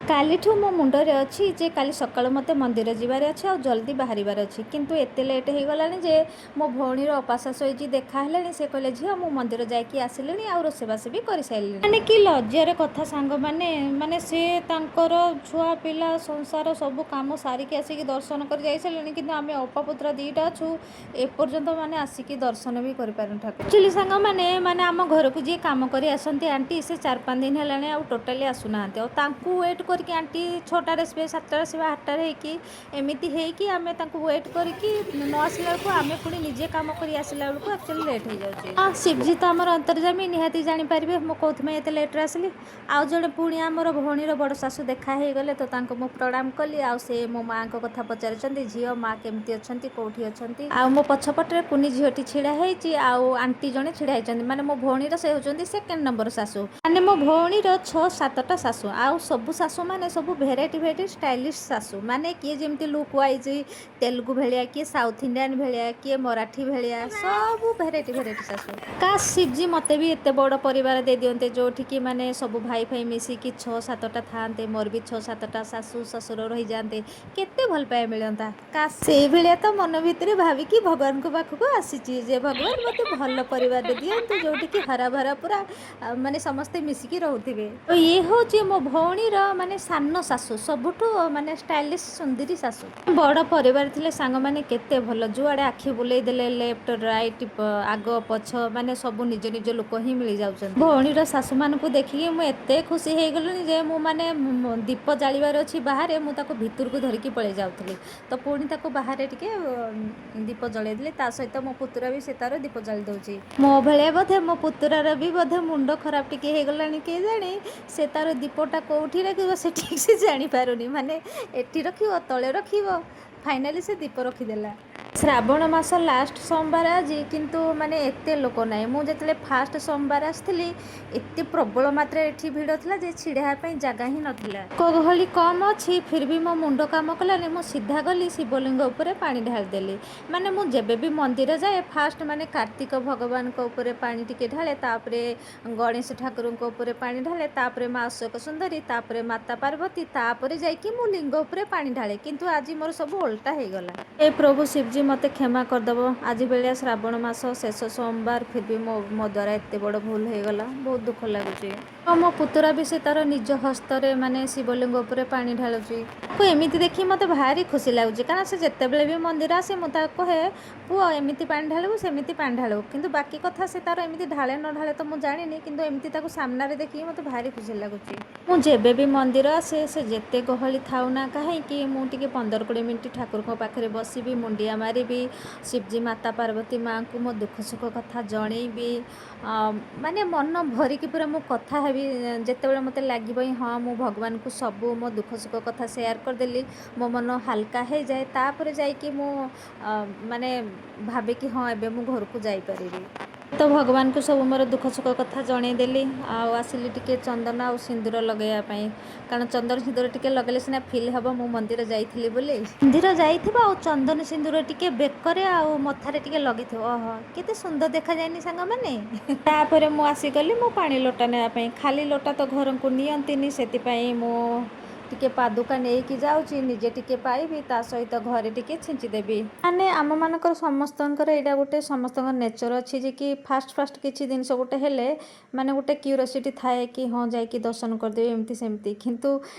କାଲିଠୁ ମୋ ମୁଣ୍ଡରେ ଅଛି ଯେ କାଲି ସକାଳୁ ମୋତେ ମନ୍ଦିର ଯିବାର ଅଛି ଆଉ ଜଲ୍ଦି ବାହାରିବାର ଅଛି। କିନ୍ତୁ ଏତେ ଲେଟ୍ ହେଇଗଲାଣି ଯେ ମୋ ଭଉଣୀର ଅପା ଶାଶୁ ହେଇଛି ଦେଖା ହେଲେଣି। ସେ କହିଲେ, "ଝିଅ, ମୁଁ ମନ୍ଦିର ଯାଇକି ଆସିଲିଣି ଆଉ ରୋଷେଇବାସ ବି କରିସାରିଲିଣି।" ମାନେ କି ଲଜ୍ଜାର କଥା ସାଙ୍ଗମାନେ। ମାନେ ସେ ତାଙ୍କର ଛୁଆ ପିଲା, ସଂସାର ସବୁ କାମ ସାରିକି ଆସିକି ଦର୍ଶନ କରି ଯାଇସାରିଲେଣି, କିନ୍ତୁ ଆମେ ଅପା ପୁତୁରା ଦୁଇଟା ଅଛୁ, ଏପର୍ଯ୍ୟନ୍ତ ମାନେ ଆସିକି ଦର୍ଶନ ବି କରିପାରୁନୁ ଠାକୁର। ଆକ୍ଚୁଆଲି ସାଙ୍ଗମାନେ, ମାନେ ଆମ ଘରକୁ ଯିଏ କାମ କରି ଆସନ୍ତି ଆଣ୍ଟି, ସେ 4-5 ଦିନ ହେଲାଣି ଆଉ ଟୋଟାଲି ଆସୁନାହାନ୍ତି। ଆଉ ତାଙ୍କୁ ୱେଟ୍ କରିକି, ଆଣ୍ଟି 6ଟାରେ ଆସିବେ, 7ଟାରେ ଆସିବେ, 8ଟାରେ ହେଇକି, ଏମିତି ହେଇକି ଆମେ ତାଙ୍କୁ ୱେଟ୍ କରିକି ନ ଆସିଲା ବେଳକୁ, ଆମେ ପୁଣି ନିଜେ କାମ କରି ଆସିଲା ବେଳକୁ ଆକ୍ଚୁଆଲି ଲେଟ୍ ହେଇଯାଉଛି। ହଁ, ଶିବଜି ତ ଆମର ଅନ୍ତର୍ଯାମୀ, ନିହାତି ଜାଣିପାରିବେ ମୁଁ କେଉଁଥିପାଇଁ ଏତେ ଲେଟ୍ରେ ଆସିଲି। ଆଉ ଜଣେ ପୁଣି ଆମର ଭଉଣୀର ବଡ଼ ଶାଶୁ ଦେଖା ହେଇଗଲେ, ତ ତାଙ୍କୁ ମୁଁ ପ୍ରଣାମ କଲି। ଆଉ ସେ ମୋ ମାଆଙ୍କ କଥା ପଚାରିଛନ୍ତି, ଝିଅ, ମା କେମିତି ଅଛନ୍ତି, କେଉଁଠି ଅଛନ୍ତି? ଆଉ ମୋ ପଛପଟରେ କୁନି ଝିଅଟି ଛିଡ଼ା ହେଇଛି ଆଉ ଆଣ୍ଟି ଜଣେ ଛିଡ଼ା ହେଇଛନ୍ତି। ମାନେ ମୋ ଭଉଣୀର ସେ ହେଉଛନ୍ତି ସେକେଣ୍ଡ ନମ୍ବର ଶାଶୁ। ମାନେ ମୋ ଭଉଣୀର ଛଅ ସାତଟା ଶାଶୁ ଆଉ ସବୁ ଶାଶୁ ମାନେ ସବୁ ଭେରାଇଟି ଭେରାଇଟି ଷ୍ଟାଇଲିଶ ଶାଶୁ। ମାନେ କିଏ ଯେମିତି ଲୁକ୍ ୱାଇଜ୍ ତେଲୁଗୁ ଭଳିଆ, କିଏ ସାଉଥ ଇଣ୍ଡିଆନ୍ ଭଳିଆ, କିଏ ମରାଠୀ ଭଳିଆ, ସବୁ ଭେରାଇଟି ଭେରାଇଟି ଶାଶୁ। କାଶ ଶିବଜି ମୋତେ ବି ଏତେ ବଡ଼ ପରିବାର ଦେଇ ଦିଅନ୍ତେ, ଯୋଉଠିକି ମାନେ ସବୁ ଭାଇ ଭାଇ ମିଶିକି ଛଅ ସାତଟା ଥାଆନ୍ତେ, ମୋର ବି ଛଅ ସାତଟା ଶାଶୁ ଶ୍ୱଶୁର ରହିଯାଆନ୍ତେ, କେତେ ଭଲ ପାଇବା ମିଳନ୍ତା। କାଶ ସେଇଭଳିଆ ତ ମନ ଭିତରେ ଭାବିକି ଭଗବାନଙ୍କ ପାଖକୁ ଆସିଛି ଯେ ଭଗବାନ, ମୋତେ ଭଲ ପରିବାରଟେ ଦିଅନ୍ତୁ, ଯୋଉଠିକି ହରାଭରା ପୁରା ମାନେ ସମସ୍ତେ ମିଶିକି ରହୁଥିବେ। ତ ଇଏ ହେଉଛି ମୋ ଭଉଣୀର ମାନେ ସାନ ଶାଶୁ, ସବୁଠୁ ମାନେ ଷ୍ଟାଇଲିଶ ସୁନ୍ଦରୀ ଶାଶୁ। ବଡ଼ ପରିବାର ଥିଲେ ସାଙ୍ଗମାନେ କେତେ ଭଲ। ଯୁଆଡ଼େ ଆଖି ବୁଲେଇ ଦେଲେ ଲେଫ୍ଟ ରାଇଟ୍, ଆଗ ପଛ, ମାନେ ସବୁ ନିଜ ନିଜ ଲୋକ ହିଁ ମିଳିଯାଉଛନ୍ତି। ଭଉଣୀର ଶାଶୁମାନଙ୍କୁ ଦେଖିକି ମୁଁ ଏତେ ଖୁସି ହେଇଗଲିଣି ଯେ ମୁଁ ମାନେ ଦୀପ ଜାଳିବାର ଅଛି ବାହାରେ, ମୁଁ ତାକୁ ଭିତରକୁ ଧରିକି ପଳେଇ ଯାଉଥିଲି। ତ ପୁଣି ତାକୁ ବାହାରେ ଟିକେ ଦୀପ ଜଳେଇ ଦେଲି। ତା ସହିତ ମୋ ପୁତୁରା ବି ସେ ତାର ଦୀପ ଜାଳି ଦେଉଛି। ମୋ ଭଳିଆ ବୋଧେ ମୋ ପୁତୁରାର ବି ବୋଧେ ମୁଣ୍ଡ ଖରାପ ଟିକେ ହେଇଗଲାଣି କେଜାଣି। ସେ ତାର ଦୀପଟା କେଉଁଠି ରଖିବ ସେ ଠିକ୍ ସେ ଜାଣିପାରୁନି। ମାନେ ଏଠି ରଖିବ, ତଳେ ରଖିବ, ଫାଇନାଲି ସେ ଦୀପ ରଖିଦେଲା। ଶ୍ରାବଣ ମାସ ଲାଷ୍ଟ ସୋମବାର ଆଜି, କିନ୍ତୁ ମାନେ ଏତେ ଲୋକ ନାହିଁ। ମୁଁ ଯେତେବେଳେ ଫାଷ୍ଟ ସୋମବାର ଆସିଥିଲି, ଏତେ ପ୍ରବଳ ମାତ୍ରାରେ ଏଠି ଭିଡ଼ ଥିଲା ଯେ ଛିଡ଼ା ହେବା ପାଇଁ ଜାଗା ହିଁ ନଥିଲା। ଲୋକ ଗହଳି କମ୍ ଅଛି, ଫିର୍ ବି ମୋ ମୁଣ୍ଡ କାମ କଲାନି। ମୁଁ ସିଧା ଗଲି, ଶିବଲିଙ୍ଗ ଉପରେ ପାଣି ଢାଳିଦେଲି। ମାନେ ମୁଁ ଯେବେ ବି ମନ୍ଦିର ଯାଏ, ଫାଷ୍ଟ ମାନେ କାର୍ତ୍ତିକ ଭଗବାନଙ୍କ ଉପରେ ପାଣି ଟିକେ ଢାଳେ, ତାପରେ ଗଣେଶ ଠାକୁରଙ୍କ ଉପରେ ପାଣି ଢାଳେ, ତାପରେ ମା ଅଶୋକ ସୁନ୍ଦରୀ, ତାପରେ ମାତା ପାର୍ବତୀ, ତାପରେ ଯାଇକି ମୁଁ ଲିଙ୍ଗ ଉପରେ ପାଣି ଢାଳେ। କିନ୍ତୁ ଆଜି ମୋର ସବୁ ଓଲଟା ହେଇଗଲା। ଏ ପ୍ରଭୁ ଶିବଜୀ, ମୋତେ କ୍ଷମା କରିଦେବ। ଆଜି ଭଳିଆ ଶ୍ରାବଣ ମାସ ଶେଷ ସୋମବାର, ଫିର୍ ବି ମୋ ଦ୍ୱାରା ଏତେ ବଡ଼ ଭୁଲ ହେଇଗଲା, ବହୁତ ଦୁଃଖ ଲାଗୁଛି। ଆଉ ମୋ ପୁତୁରା ବି ସେ ତାର ନିଜ ହସ୍ତରେ ମାନେ ଶିବଲିଙ୍ଗ ଉପରେ ପାଣି ଢାଳୁଛି। ତାକୁ ଏମିତି ଦେଖି ମୋତେ ଭାରି ଖୁସି ଲାଗୁଛି, କାରଣ ସେ ଯେତେବେଳେ ବି ମନ୍ଦିର ଆସେ, ମୁଁ ତାକୁ କହେ, "ପୁଅ, ଏମିତି ପାଣି ଢାଳିବୁ, ସେମିତି ପାଣି ଢାଳିବୁ।" କିନ୍ତୁ ବାକି କଥା ସେ ତାର ଏମିତି ଢାଳେ ନ ଢାଳେ ତ ମୁଁ ଜାଣିନି, କିନ୍ତୁ ଏମିତି ତାକୁ ସାମ୍ନାରେ ଦେଖିକି ମୋତେ ଭାରି ଖୁସି ଲାଗୁଛି। ମୁଁ ଯେବେ ବି ମନ୍ଦିର ଆସେ, ସେ ଯେତେ ଗହଳି ଥାଉ ନା କାହିଁକି, ମୁଁ ଟିକେ 15-20 ମିନିଟ୍ ଠାକୁରଙ୍କ ପାଖରେ ବସିବି, ମୁଣ୍ଡିଆ ମାରିବି, ଶିବଜୀ ମାତା ପାର୍ବତୀ ମାଆଙ୍କୁ ମୋ ଦୁଃଖ ସୁଖ କଥା ଜଣେଇବି, ମାନେ ମନ ଭରିକି ପୁରା ମୁଁ କଥା ହେବି। ଯେତେବେଳେ ମୋତେ ଲାଗିବ ହିଁ ହଁ, ମୁଁ ଭଗବାନଙ୍କୁ ସବୁ ମୋ ଦୁଃଖ ସୁଖ କଥା ସେୟାର କରିଦେଲି, ମୋ ମନ ହାଲକା ହେଇଯାଏ, ତାପରେ ଯାଇକି ମୁଁ ମାନେ ଭାବେ କି ହଁ, ଏବେ ମୁଁ ଘରକୁ ଯାଇପାରିବି। ତ ଭଗବାନଙ୍କୁ ସବୁ ମୋର ଦୁଃଖ ସୁଖ କଥା ଜଣେଇଦେଲି ଆଉ ଆସିଲି ଟିକେ ଚନ୍ଦନ ଆଉ ସିନ୍ଦୁର ଲଗାଇବା ପାଇଁ, କାରଣ ଚନ୍ଦନ ସିନ୍ଦୁର ଟିକେ ଲଗାଇଲେ ସିନା ଫିଲ୍ ହେବ ମୁଁ ମନ୍ଦିର ଯାଇଥିଲି ବୋଲି। ମନ୍ଦିର ଯାଇଥିବ ଆଉ ଚନ୍ଦନ ସିନ୍ଦୁର ଟିକେ ବେକରେ ଆଉ ମଥାରେ ଟିକେ ଲଗେଇଥିବ, ଓହୋ, କେତେ ସୁନ୍ଦର ଦେଖାଯାଏନି ସାଙ୍ଗମାନେ? ତାପରେ ମୁଁ ଆସିଗଲି ମୋ ପାଣି ଲୋଟା ନେବା ପାଇଁ। ଖାଲି ଲୋଟା ତ ଘରକୁ ନିଅନ୍ତିନି, ସେଥିପାଇଁ ମୁଁ ଟିକେ ପାଦୁକା ନେଇକି ଯାଉଛି। ନିଜେ ଟିକେ ପାଇବି, ତା ସହିତ ଘରେ ଟିକେ ଛିଞ୍ଚି ଦେବି। ମାନେ ଆମମାନଙ୍କର ସମସ୍ତଙ୍କର ଏଇଟା ଗୋଟେ ସମସ୍ତଙ୍କର ନେଚର ଅଛି ଯେ କି ଫାଷ୍ଟ ଫାଷ୍ଟ କିଛି ଜିନିଷ ଗୋଟେ ହେଲେ ମାନେ ଗୋଟେ କ୍ୟୁରିଓସିଟି ଥାଏ କି ହଁ, ଯାଇକି ଦର୍ଶନ କରିଦେବି, ଏମିତି ସେମିତି। କିନ୍ତୁ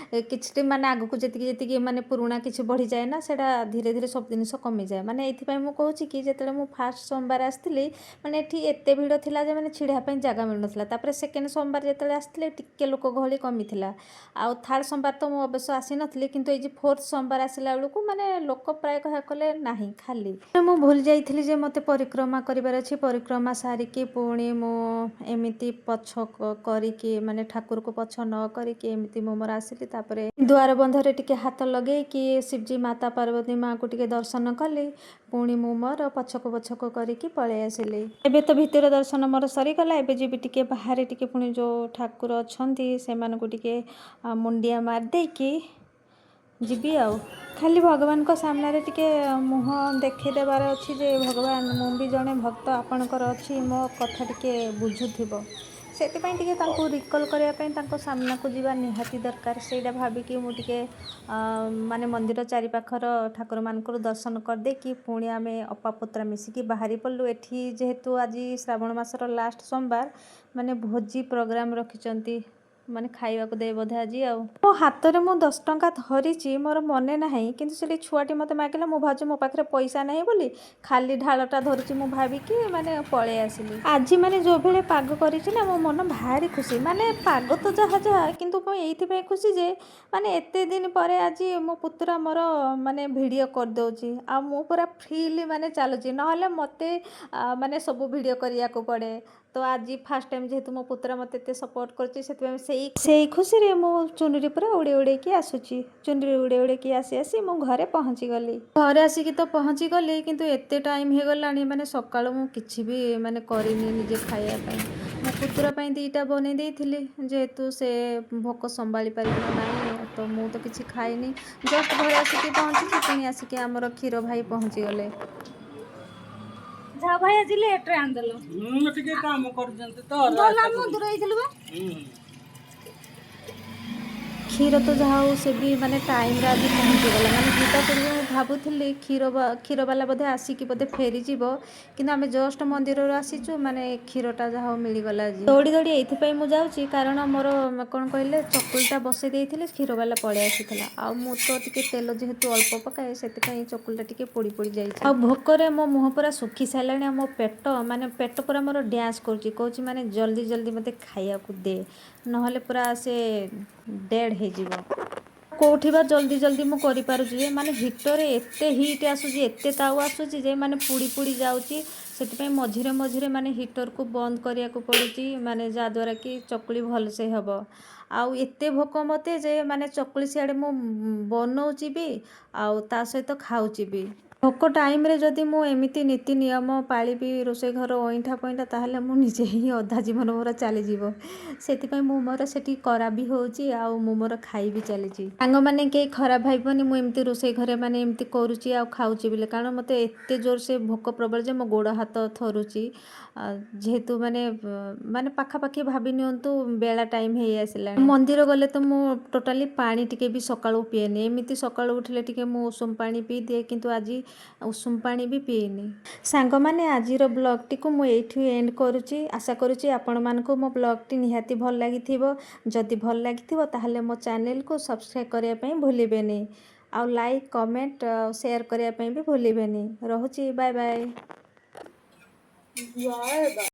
କିଛି ମାନେ ଆଗକୁ ଯେତିକି ଯେତିକି ମାନେ ପୁରୁଣା କିଛି ବଢ଼ିଯାଏ ନା, ସେଇଟା ଧୀରେ ଧୀରେ ସବୁ ଜିନିଷ କମିଯାଏ। ମାନେ ଏଇଥିପାଇଁ ମୁଁ କହୁଛି କି ଯେତେବେଳେ ମୁଁ ଫାଷ୍ଟ ସୋମବାର ଆସିଥିଲି, ମାନେ ଏଠି ଏତେ ଭିଡ଼ ଥିଲା ଯେ ମାନେ ଛିଡ଼ା ହେବା ପାଇଁ ଜାଗା ମିଳୁନଥିଲା। ତାପରେ ସେକେଣ୍ଡ ସୋମବାର ଯେତେବେଳେ ଆସିଥିଲି, ଟିକେ ଲୋକ ଗହଳି କମିଥିଲା। ଆଉ ଥାର୍ଡ଼ ସୋମବାର ତ ମୁଁ ଅବଶ୍ୟ ଆସିନଥିଲି, କିନ୍ତୁ ଏଇ ଯେ ଫୋର୍ଥ ସୋମବାର ଆସିଲା ବେଳକୁ ମାନେ ଲୋକ ପ୍ରାୟ କହିବାକୁ ଗଲେ ନାହିଁ, ଖାଲି। ମୁଁ ଭୁଲି ଯାଇଥିଲି ଯେ ମୋତେ ପରିକ୍ରମା କରିବାର ଅଛି। ପରିକ୍ରମା ସାରିକି ପୁଣି ମୁଁ ଏମିତି ପଛ କରିକି, ମାନେ ଠାକୁରକୁ ପଛ ନ କରିକି ଏମିତି ମୁଁ ମୋର ଆସିଲି। ତାପରେ ଦୁଆର ବନ୍ଧରେ ଟିକେ ହାତ ଲଗେଇକି ଶିବଜୀ ମାତା ପାର୍ବତୀ ମାଆଙ୍କୁ ଟିକେ ଦର୍ଶନ କଲି। ପୁଣି ମୁଁ ମୋର ପଛକୁ ପଛକୁ କରିକି ପଳେଇ ଆସିଲି। ଏବେ ତ ଭିତର ଦର୍ଶନ ମୋର ସରିଗଲା। ଏବେ ଯିବି ଟିକେ ବାହାରେ, ଟିକେ ପୁଣି ଯେଉଁ ଠାକୁର ଅଛନ୍ତି ସେମାନଙ୍କୁ ଟିକେ ମୁଣ୍ଡିଆ ମାରିଦେଇକି ଯିବି। ଆଉ ଖାଲି ଭଗବାନଙ୍କ ସାମ୍ନାରେ ଟିକେ ମୁହଁ ଦେଖେଇ ଦେବାର ଅଛି ଯେ ଭଗବାନ, ମୁଁ ବି ଜଣେ ଭକ୍ତ ଆପଣଙ୍କର ଅଛି, ମୋ କଥା ଟିକେ ବୁଝୁଥିବ। ସେଥିପାଇଁ ଟିକେ ତାଙ୍କୁ ରିକଲ୍ କରିବା ପାଇଁ ତାଙ୍କ ସାମ୍ନାକୁ ଯିବା ନିହାତି ଦରକାର। ସେଇଟା ଭାବିକି ମୁଁ ଟିକେ ମାନେ ମନ୍ଦିର ଚାରିପାଖର ଠାକୁରମାନଙ୍କର ଦର୍ଶନ କରିଦେଇକି ପୁଣି ଆମେ ଅପା ପୁତୁରା ମିଶିକି ବାହାରି ପଡ଼ିଲୁ। ଏଠି ଯେହେତୁ ଆଜି ଶ୍ରାବଣ ମାସର ଲାଷ୍ଟ ସୋମବାର, ମାନେ ଭୋଜି ପ୍ରୋଗ୍ରାମ୍ ରଖିଛନ୍ତି, ମାନେ ଖାଇବାକୁ ଦେବେ ବୋଧେ ଆଜି। ଆଉ ମୋ ହାତରେ ମୁଁ 10 ଟଙ୍କା ଧରିଛି, ମୋର ମନେ ନାହିଁ, କିନ୍ତୁ ସେଠି ଛୁଆଟି ମୋତେ ମାଗିଲା। ମୁଁ ଭାବୁଛି ମୋ ପାଖରେ ପଇସା ନାହିଁ ବୋଲି ଖାଲି ଢାଳଟା ଧରିଛି ମୁଁ ଭାବିକି ମାନେ ପଳେଇ ଆସିଲି। ଆଜି ମାନେ ଯେଉଁ ଭଳି ପାଗ କରିଛି ନା, ମୋ ମନ ଭାରି ଖୁସି। ମାନେ ପାଗ ତ ଯାହା ଯାହା, କିନ୍ତୁ ମୁଁ ଏଇଥିପାଇଁ ଖୁସି ଯେ ମାନେ ଏତେ ଦିନ ପରେ ଆଜି ମୋ ପୁତୁରା ମୋର ମାନେ ଭିଡ଼ିଓ କରିଦେଉଛି ଆଉ ମୁଁ ପୁରା ଫ୍ରିଲି ମାନେ ଚାଲୁଛି। ନହେଲେ ମୋତେ ମାନେ ସବୁ ଭିଡ଼ିଓ କରିବାକୁ ପଡ଼େ। ତ ଆଜି ଫାର୍ଷ୍ଟ ଟାଇମ୍ ଯେହେତୁ ମୋ ପୁତୁରା ମୋତେ ଏତେ ସପୋର୍ଟ କରୁଛି, ସେଥିପାଇଁ ସେଇ ସେଇ ଖୁସିରେ ମୁଁ ଚୁନୁରି ପୁରା ଉଡ଼େଇ ଉଡ଼େଇକି ଆସୁଛି। ଚୁନୁରି ଉଡ଼େଇ ଉଡ଼େଇକି ଆସି ଆସି ମୁଁ ଘରେ ପହଞ୍ଚିଗଲି। ଘରେ ଆସିକି ତ ପହଞ୍ଚିଗଲି, କିନ୍ତୁ ଏତେ ଟାଇମ୍ ହେଇଗଲାଣି, ମାନେ ସକାଳୁ ମୁଁ କିଛି ବି ମାନେ କରିନି ନିଜେ ଖାଇବା ପାଇଁ। ମୋ ପୁତୁରା ପାଇଁ ଦୁଇଟା ବନେଇ ଦେଇଥିଲି, ଯେହେତୁ ସେ ଭୋକ ସମ୍ଭାଳି ପାରିବ ନାହିଁ। ତ ମୁଁ ତ କିଛି ଖାଇନି, ଜଷ୍ଟ ଘରେ ଆସିକି ପହଞ୍ଚିଛି। ପୁଣି ଆସିକି ଆମର କ୍ଷୀର ଭାଇ ପହଞ୍ଚିଗଲେ। ଯାହା ଭାଇ, ଆଜି ଲେଟ୍ରେ ଆଣିଦେଲ। ମୁଁ ଟିକେ କାମ କରୁଛନ୍ତି ତ। ଭଲ, ଆମେ ମନ୍ଦିର ଯାଇଥିଲୁ ବା। କ୍ଷୀର ତ ଯାହା ହଉ ସେ ବି ମାନେ ଟାଇମ୍ରେ ଆଜି ପହଞ୍ଚିଗଲା। ମାନେ ଯିବା ପୂର୍ବରୁ ମୁଁ ଭାବୁଥିଲି କ୍ଷୀରବାଲା ବୋଧେ ଆସିକି ବୋଧେ ଫେରିଯିବ, କିନ୍ତୁ ଆମେ ଜଷ୍ଟ ମନ୍ଦିରରୁ ଆସିଛୁ, ମାନେ କ୍ଷୀରଟା ଯାହା ହଉ ମିଳିଗଲା ଆଜି। ଦୌଡ଼ି ଦୌଡ଼ି ଏଇଥିପାଇଁ ମୁଁ ଯାଉଛି, କାରଣ ମୋର କ'ଣ କହିଲେ, ଚକୁଳିଟା ବସେଇ ଦେଇଥିଲି, କ୍ଷୀରବାଲା ପଳେଇ ଆସିଥିଲା। ଆଉ ମୁଁ ତ ଟିକେ ତେଲ ଯେହେତୁ ଅଳ୍ପ ପକାଏ, ସେଥିପାଇଁ ଚକୁଳିଟା ଟିକେ ପୋଡ଼ି ପୋଡ଼ି ଯାଇଛି। ଆଉ ଭୋକରେ ମୋ ମୁହଁ ପୁରା ଶୁଖି ସାରିଲାଣି। ଆଉ ମୋ ପେଟ ମାନେ ପେଟ ପୁରା ମୋର ଡ୍ୟାନ୍ସ କରୁଛି, କହୁଛି ମାନେ ଜଲ୍ଦି ଜଲ୍ଦି ମୋତେ ଖାଇବାକୁ ଦେ, ନହେଲେ ପୁରା ସେ ଡେଡ଼୍ ହେଇଯିବ। କେଉଁଠି ବା ଜଲ୍ଦି ଜଲ୍ଦି ମୁଁ କରିପାରୁଛି ଯେ? ମାନେ ହିଟରରେ ଏତେ ହିଟ୍ ଆସୁଛି, ଏତେ ତାଉ ଆସୁଛି ଯେ ମାନେ ପୋଡ଼ି ପୋଡ଼ି ଯାଉଛି। ସେଥିପାଇଁ ମଝିରେ ମଝିରେ ମାନେ ହିଟରକୁ ବନ୍ଦ କରିବାକୁ ପଡ଼ୁଛି, ମାନେ ଯାହାଦ୍ୱାରା କି ଚକୁଳି ଭଲସେ ହେବ। ଆଉ ଏତେ ଭୋକ ମୋତେ ଯେ ମାନେ ଚକୁଳି ସିଆଡ଼େ ମୁଁ ବନଉଛି ବି ଆଉ ତା ସହିତ ଖାଉଛି ବି। ଭୋକ ଟାଇମ୍ରେ ଯଦି ମୁଁ ଏମିତି ନୀତି ନିୟମ ପାଳିବି, ରୋଷେଇ ଘର ଅଇଁଠା ପଇଁଠା, ତାହେଲେ ମୁଁ ନିଜେ ହିଁ ଅଧା ଜୀବନ ମୋର ଚାଲିଯିବ। ସେଥିପାଇଁ ମୁଁ ମୋର ସେଠି କରା ବି ହେଉଛି ଆଉ ମୁଁ ମୋର ଖାଇ ବି ଚାଲିଛି। ସାଙ୍ଗମାନେ କେହି ଖରାପ ଭାବିବନି, ମୁଁ ଏମିତି ରୋଷେଇ ଘରେ ମାନେ ଏମିତି କରୁଛି ଆଉ ଖାଉଛି ବୋଲି, କାରଣ ମୋତେ ଏତେ ଜୋରସେ ଭୋକ ପ୍ରବଳ ଯେ ମୋ ଗୋଡ଼ ହାତ ଥରୁଛି। ଯେହେତୁ ମାନେ ମାନେ ପାଖାପାଖି ଭାବି ନିଅନ୍ତୁ ବେଳା ଟାଇମ୍ ହେଇ ଆସିଲାଣି। ମନ୍ଦିର ଗଲେ ତ ମୁଁ ଟୋଟାଲି ପାଣି ଟିକେ ବି ସକାଳୁ ପିଏନି। ଏମିତି ସକାଳୁ ଉଠିଲେ ଟିକେ ମୁଁ ଉଷୁମ ପାଣି ପିଇ ଦିଏ, କିନ୍ତୁ ଆଜି ଉଷୁମ ପାଣି ବି ପିଇନି। ସାଙ୍ଗମାନେ, ଆଜିର ବ୍ଲଗ୍ଟିକୁ ମୁଁ ଏଇଠି ଏଣ୍ଡ କରୁଛି। ଆଶା କରୁଛି ଆପଣମାନଙ୍କୁ ମୋ ବ୍ଲଗ୍ଟି ନିହାତି ଭଲ ଲାଗିଥିବ। ଯଦି ଭଲ ଲାଗିଥିବ, ତାହେଲେ ମୋ ଚ୍ୟାନେଲକୁ ସବସ୍କ୍ରାଇବ୍ କରିବା ପାଇଁ ଭୁଲିବେନି ଆଉ ଲାଇକ୍, କମେଣ୍ଟ, ସେୟାର କରିବା ପାଇଁ ବି ଭୁଲିବେନି। ରହୁଛି, ବାଏ ବାଏ। Bye bye.